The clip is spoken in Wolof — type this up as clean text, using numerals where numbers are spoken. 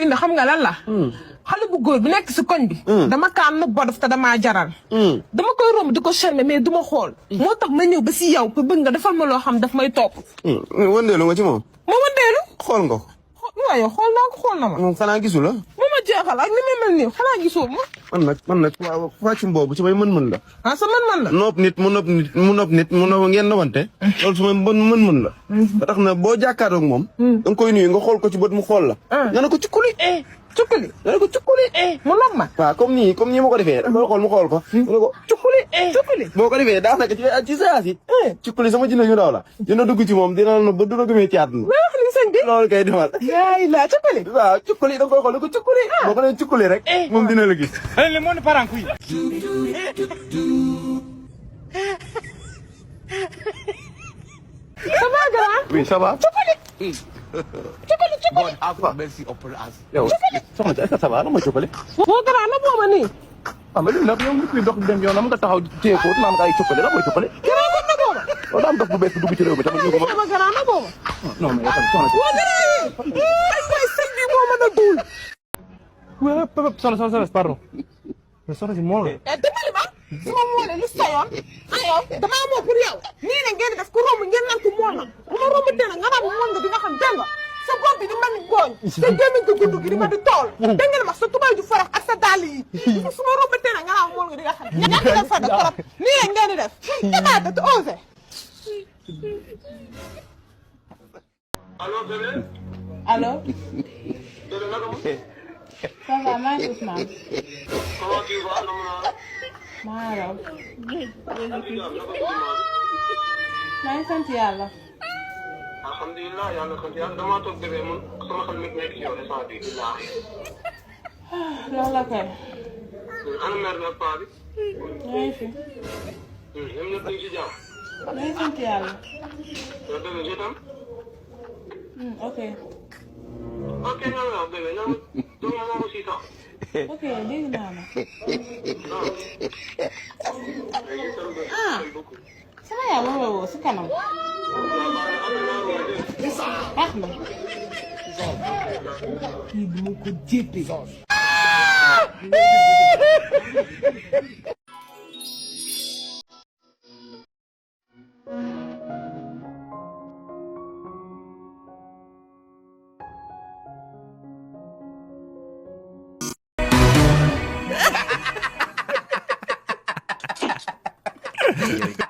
fi indi xam nga lan la. xale bu góor bi nekk si koñ bi. dama kaa nëbb ba def te damaa jaral. dama koy romb di ko charmer mais du ma xool. moo tax ma ñëw ba si yow pour bëgg nga defal ma loo xam daf may topp. wëndeelu nga ci moom. ma wëndeelu. xool nga ko. waaye xool naa ko xool na ma. moom xanaa gisu la. mu ma jeexal ak ni muy mel nii xanaa gisoo ma. man nag waaw fàccum boobu su may mën-mën la. ah sa mën-mën la. nopp nit mu nopp nit ngeen nobante. loolu su may mën-mën la. ba tax na boo jàkkaaroog moom. da nga koy nuyu nga xool ko ci bët mu xool la. nga ne ko cukkuli. cukkuli. nga ne ko cukkuli. mu nopp ma. waaw comme nii ma ko defee. da koy xool mu xool ko. nga ne ko cukkuli. cukkuli. boo ko defee daanaka ci saa si. cukkuli sama jinne ñu daw la. dina dugg ci moom dina la ba du la gëmee ci àdduna. loolu kay demal. yaay la cukkuli. waaw cukkuli da nga koy xool ko cukkuli. boo ko nee cukkuli rek. moom dina la gis. le monde part en couille. ça va grand. oui ça va. cukkuli. cukkuli. God have mercy upon us. yow soxna si est-ce que ça va lan mooy cukkuli. moo grand la boo ma nii. ah mais nag yow nit ñi dox dem yow na nga taxaw téye ko naan nga ay cukkuli lan mooy cukkuli. grand ko na boo ma. loolu daa am dox bu bees dugg ci réew mi tamit ñu ko ma. sama grand na boo ma. non mais yow tamit soxna si. waa grand yi. ay waay sëñ bi moo mën a duul. Soxna pardon. mais soxna si moo la. dimbali ma. su ma moolee lu sa yoon. ah yow damaa moo pour yow. nii ne ngeen def ku romb ngeen naan ko mool na. bu ma romb teel nga naan mool nga di nga xam dégg nga. sa bopp bi di mel ni gooñ. sa gémmiñ ko gudd gi di ma di tool. dégg nga ma sa tubaay ju farax ak sa dàll yi. su ma romb teel nga naan mool nga di nga xam. ñàkk na fa de trop. nii ne ngeen di def. ñaata te osé. allo bébé. allo. bébé naka mu. ça va maa ngi Ousmane. comment tu vas na mu naa la. maa raw. maa ngi sant yàlla. alhamdulilah yàlla sant yàlla damaa toog bébé man sama xel mi nekk ci yow instant bii billaahi. loolu la kay. ana mère bi ak paa bi. maa ngi fi. ñoom ñëpp ñu ngi ci jàmm. maa ngi sant yàlla. yow bébé je t'aime. ok. ok ñoom ñoom bébé ñoom ñoom moom aussi sax. ok dégg naa la. ah. sama yaay ma woo si kanam. baax na. kii bu ma ko jéppee. Yeah.